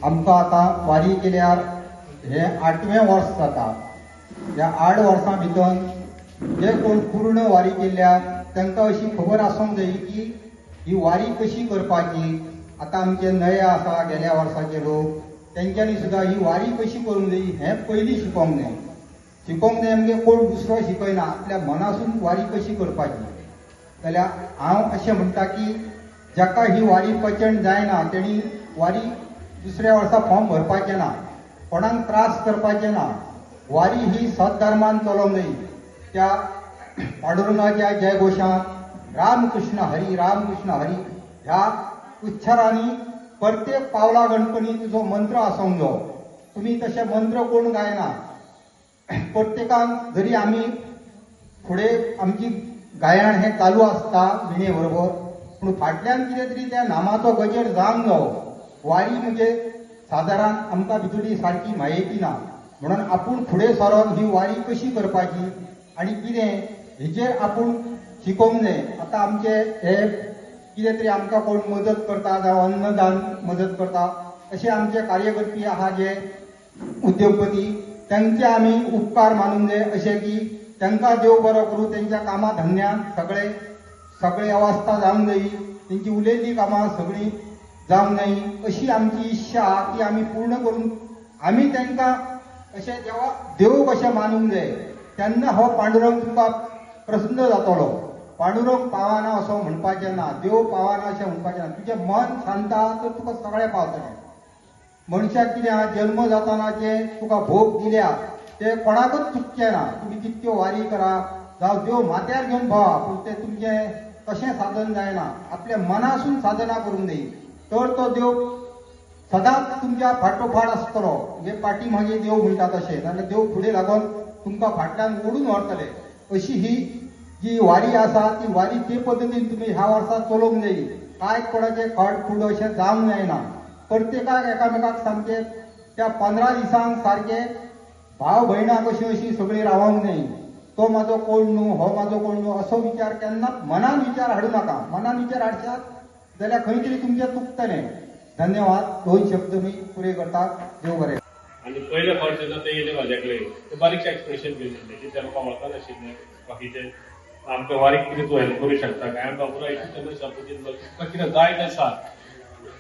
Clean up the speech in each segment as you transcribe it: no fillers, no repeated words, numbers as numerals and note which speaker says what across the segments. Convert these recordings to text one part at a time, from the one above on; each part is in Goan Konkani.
Speaker 1: आमकां आतां वारी केल्यार हें 8वें वर्स जाता. ह्या 8 वर्सां भितर जे कोण पूर्ण वारी केल्या तांकां अशी खबर आसूंक जाय की ही वारी कशी करपाची. आतां आमचे नये आसा गेल्या वर्साचे लोक, तेंच्यांनी सुद्दां ही वारी कशी करूंक जाय हें पयलीं शिकोवंक जाय. शिकोवंक जाय म्हणजे कोण दुसरो शिकयना, आपल्या मनासून वारी कशी करपाची. जाल्यार हांव अशें म्हणटा की जाका ही वारी पचन जायना तेणी वारी दुसऱ्या वर्सा फॉर्म भरपाचें ना, कोणाक त्रास करपाचें ना. वारी ही सद्धर्मान चलोवंक जाय. त्या पांडुरंगाच्या जयघोशांत रामकृष्ण हरी रामकृष्ण हरी ह्या उच्चारांनी प्रत्येक पावला गणपणी तुजो मंत्र आसूंक जायो. तुमी तशे मंत्र कोण गायना. प्रत्येकान जरी आमी फुडें आमची गायन हें चालू आसता विणे बरोबर, पूण फाटल्यान कितें तरी त्या नामाचो गजेर जावंक जावो. वारी म्हणजे सादारण आमकां भितरली सारकी म्हायती ना, म्हणून आपूण फुडें सरोन ही वारी कशी करपाची आनी कितें हेचेर आपूण शिकोवंक जाय. आतां आमचे हे कितें तरी आमकां कोण मदत करता जावं अन्नदान मदत करता अशे आमचे कार्यकर्ते आहा जे उद्योगपती, तांचे आमी उपकार मानूंक जाय अशें की तांकां देव बरो करूं, तेंच्या कामां धंद्यान सगळे सगळे अवस्था जावंक जायी, तेंची उलयल्ली कामां सगळीं जावंक जायी अशी आमची इच्छा आहा ती आमी पूर्ण करून आमी तांकां अशें देवा देव कशें मानूंक जाय तेन्ना हो पांडुरंग तुमकां प्रसन्न जातलो. पांडुरंग पावना असो म्हणपाचें ना, देव पावना अशें म्हणपाचें ना. तुजें मन शांत आहा तर तुका सगळें पावतलें. मनशाक कितें आहा, जल्म जाताना जे तुका भोग दिल्या ते कोणाकूच चुकचें ना. तुमी कितक्यो वारी करा जावं देव माथ्यार घेवन भोवा, पूण तें तुमचें तशें साधन जायना. आपल्या मनासून साधना करूंक जाय तर तो देव सदांच तुमच्या फाटोफाट आसतलो. म्हणजे पाटी मागे देव म्हणटा तशें, नाजाल्यार देव फुडें लागून तुमकां फाटल्यान ओडून व्हरतले. अशी ही जी वारी आसा ती वारी ते पद्दतीन तुमी ह्या वर्सा चलोवंक जाय. कांय कोणाचें खट फूड अशें जावंक जायना. प्रत्येकाक एकामेकाक सामकें त्या 15 दिसांक सारके भाव भयणां कशीं अशीं सगळीं रावंक जाय. तो म्हाजो कोण न्हू, हो म्हाजो कोण न्हू असो विचार केन्नाच मनान विचार हाडूं नाका. मनान विचार हाडशात जाल्यार खंय तरी तुमचें चुकतलें. धन्यवाद. 2 शब्द मी पुरे करता. देव बरें.
Speaker 2: आनी पयले फावट जेन्ना ते येयले म्हाजे कडेन ते बारीकशें एक्सप्रेशन घेवन येयले की ते म्हाका वळखनाशिल्ले बाकीचे, आमकां वारीक कितें तूं हेल्प करूं शकता काय. हांवें बाबुरा इतलें तेन्ना शब्द दिल्लो तुका कितें जाय तें सांग.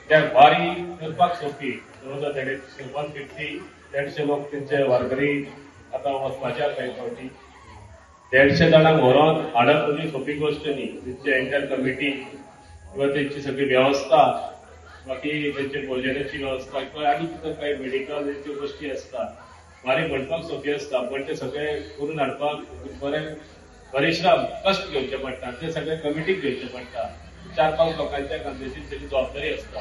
Speaker 2: त्या वारी करपाक सोंपी, जवळ जवळ 150 150 लोक तेंचे वारकरी आतां वचपाचे आसा एक फावटी. 150 जाणांक व्हरोन हाडप म्हणजे सोंपी गोश्ट न्ही. तेंची एंटायर कमिटी किंवा तेंची सगळी वेवस्था, बाकी तेंचे भोजनाची वेवस्था किंवा आनी कितें कांय मेडिकल तेंच्यो गोश्टी आसता. वारी म्हणपाक सोंपी आसता पण ते सगळे करून हाडपाक बरें परिश्रम कश्ट घेवचे पडटा, ते सगळे कमिटीक घेवचे पडटा. 4-5 लोकांच्या खांद्याची सगळी जबाबदारी आसता.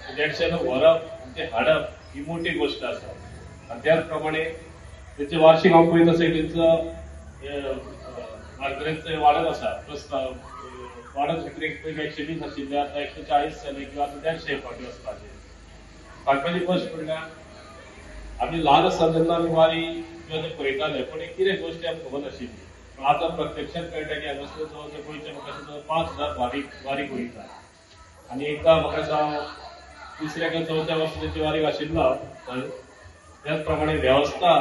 Speaker 2: 150 लोक व्हरप आनी ते हाडप ही मोठी गोश्ट आसा. आनी त्याच प्रमाणे तेंचे वार्षिक हांव पळयत आसा तेंचो वारकऱ्यांचो वाडत आसा प्रस्ताव वाडत पयलीं 120 आशिल्ले, आतां 140 जाले किंवा आतां 150 फावटी वचपाचे. सांगपाची गोश्ट म्हणल्यार आमी ल्हान आसतना तेन्ना आमी वारी किंवा ते पळयताले, पण एक कितें गोश्टी आमकां खबर नाशिल्ली. पण आतां प्रत्यक्षात कळटा की हांगासर जवळ जवळ गोंयच्या म्हाका दिसता 5000 वारीक वयता. आनी एकदां म्हाका दिसता तिसऱ्या किंवा चवथ्या वर्सा तेची वारीक आशिल्लो. त्याच प्रमाणे वेवस्था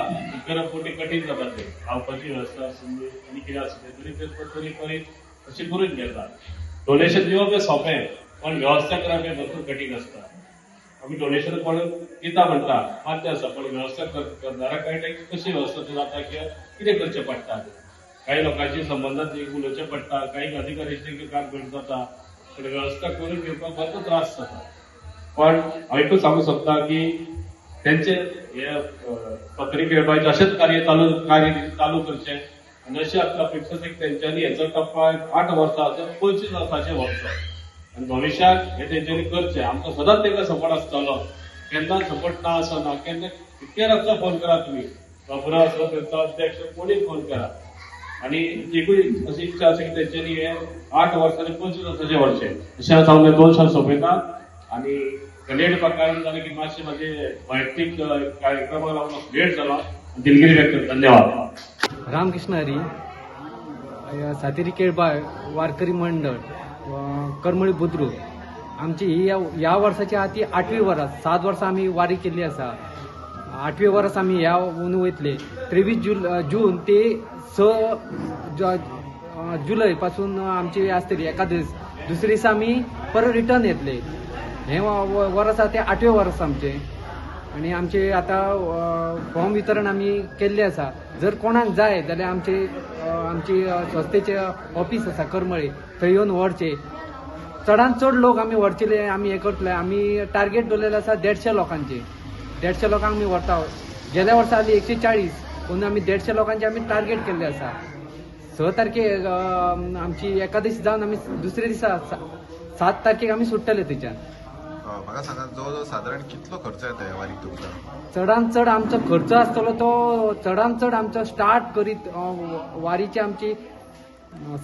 Speaker 2: करप मोठी कठीण जाता, ते खावपाची वेवस्था आसूं आनी कितें आसूं तें तरी ते तरी परीत अशें करून घेता. डोनेशन दिवप हें सोंपें, पण वेवस्था करप हें भरपूर कठीण आसता. आमी डोनेशन कोण दिता म्हणटा मान्य आसा, पण वेवस्था करणाऱ्या कळटा की कशी वेवस्था ती जाता किंवा कितें करचें पडटा. काही लोकांची संबंदात उलोवचें पडटा, काही अधिकाऱ्यांचे काम करचें जाता, पण वेवस्था करून घेवपाक भरपूर त्रास जाता. पण हांव एकूच सांगूंक सोदता की तेंचे हे पत्रिके खेळपाचें अशेंच कार्य चालू करचें आनी अशें आमकां अपेक्षा आसा की तेंच्यांनी हेचो टप्पा 8 वर्सां आसा 25 वर्सांचें व्हरचो आनी भविश्याक हें तेंच्यांनी करचें. आमकां सदांच तेंकां सपोर्ट आसतलो, केन्ना सपोर्ट ना असो ना. केन्ना कितके रातचो फोन करा तुमी, बाबुरा आसलो तेंचो अध्यक्ष कोणीय फोन करा. आनी एकूय अशी इच्छा आसा की तेंच्यांनी हे 8 वर्सांनी 25 वर्सांचें व्हरचें. अशें हांव सांगून 2 शब्द सोंपयता. आनी लेट कारण जालें की मातशें म्हाजे वैयक्तीक कार्यक्रमाक लागून लेट जाला. दिलगिरी व्यक्त करता. धन्यवाद.
Speaker 3: रामकृष्ण हरी. सातेरी केळबाय वारकरी मंडळ करमळी बुद्रुक आमची ही ह्या वर्साची आहा ती आठवी वरस. 7 वर्सां आमी वारी केल्ली आसा. आठवे वर्स आमी ह्या अंदू वयतले. 23 जून ते 6 जुलय पासून आमची आसतली एकादस. दुसरे दिसा आमी परत रिटर्न येतले. हें वर्स आहा तें आठवें वर्स आमचें. आनी आमचे आतां फॉर्म वितरण आमी केल्लें आसा. जर कोणाक जाय जाल्यार आमचे आमची संस्थेचें ऑफीस आसा करमळे, थंय येवन व्हरचें. चडान चड लोक आमी व्हरचेले. आमी हें करतले. आमी टार्गेट दवरलेलें आसा 150 लोकांचे. 150 लोकांक आमी व्हरता. गेल्या वर्सा जाली 140, पूण आमी 150 लोकांचे आमी टार्गेट केल्लें आसा. 6 तारखेक आमची एकादशी जावन आमी दुसरे दिसा 7 तारखेक आमी सुट्टले थंयच्यान.
Speaker 4: म्हाका सांगा, जवळ जवळ सादारण कितलो खर्च येता ह्या वारीक तुमकां?
Speaker 3: चडान चड आमचो खर्च आसतलो तो चडान चड आमचो स्टार्ट करीत वारीची आमची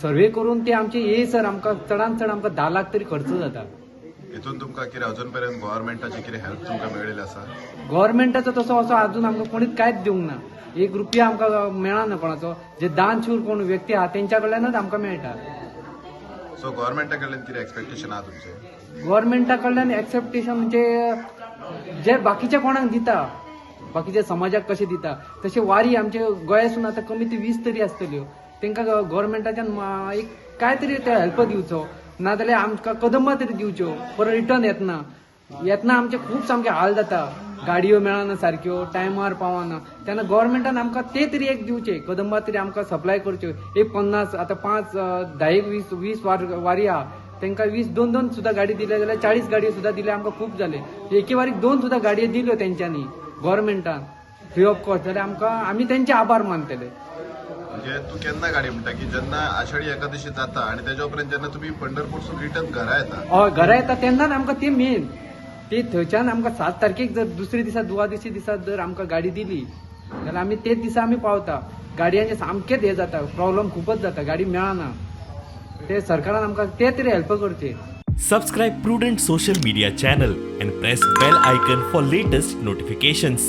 Speaker 3: सर्वे करून ते आमचे येयसर आमकां चडान चड आमकां 10 लाख तरी खर्च जाता.
Speaker 4: हितून तुमकां कितें अजून पर्यंत गव्हर्मेंटाची कितें हेल्प तुमकां मेळिल्ली आसा?
Speaker 3: गव्हर्मेंटाचो तसो असो अजून आमकां कोणीच कांयच दिवंक ना. 1 रुपया आमकां मेळना कोणाचो. जे दानशूर कोण व्यक्ती आहा तेंच्या कडल्यानच आमकां मेळटा.
Speaker 4: सो गव्हर्मेंटा कडल्यान कितें एक्सपेक्टेशन आहा तुमचें?
Speaker 3: गव्हर्मेंटा कडल्यान एक्सपेक्टेशन म्हणजे जे बाकीच्या कोणाक दिता, बाकीच्या समाजाक कशें दिता तशें वारी आमचे गोंयासून आतां कमी ती 20 तरी आसतल्यो. तांकां गव्हर्मेंटाच्यान एक काय तरी ते हेल्प दिवचो, नाजाल्यार आमकां कदंबा तरी दिवच्यो. परत रिटर्न येतना येतना आमचे खूब सामके हाल जाता. गाडयो मेळना सारक्यो, टायमार पावना. तेन्ना गव्हर्मेंटान आमकां ते तरी एक दिवचे, कदंबा तरी आमकां सप्लाय करच्यो. एक 50 आतां 5 10 20 20 वारी आहा, तांकां 20 2-2 सुद्दां गाडी दिल्या जाल्यार 40 गाडयो सुद्दां दिल्या आमकां खूब जाले. एके वारीक 2 सुद्दां गाडयो दिल्यो तेंच्यांनी गव्हर्मेंटान फ्री ऑफ कॉस्ट जाल्यार आमकां आमी तेंचे आभार मानतले.
Speaker 4: म्हणजे तूं केन्ना गाडी म्हणटा की जेन्ना आषाढी एकादशी जाता आनी तेज्या उपरांत जेन्ना तुमी पंढरपूरसून रिटर्न घरा येता?
Speaker 3: हय, घरा येता तेन्नाच आमकां ती मेन ती थंयच्यान आमकां 7 तारखेक जर दुसरे दिसा दुवादशी दिसा जर आमकां गाडी दिली जाल्यार आमी तेच दिसा आमी पावता. गाडयांचे सामकेच हें जाता, प्रॉब्लम खूबच जाता, गाडी मेळना. ते सरकारान आमकां ते तरी हेल्प करचे.
Speaker 5: Subscribe Prudent Social Media channel and press bell icon for latest notifications.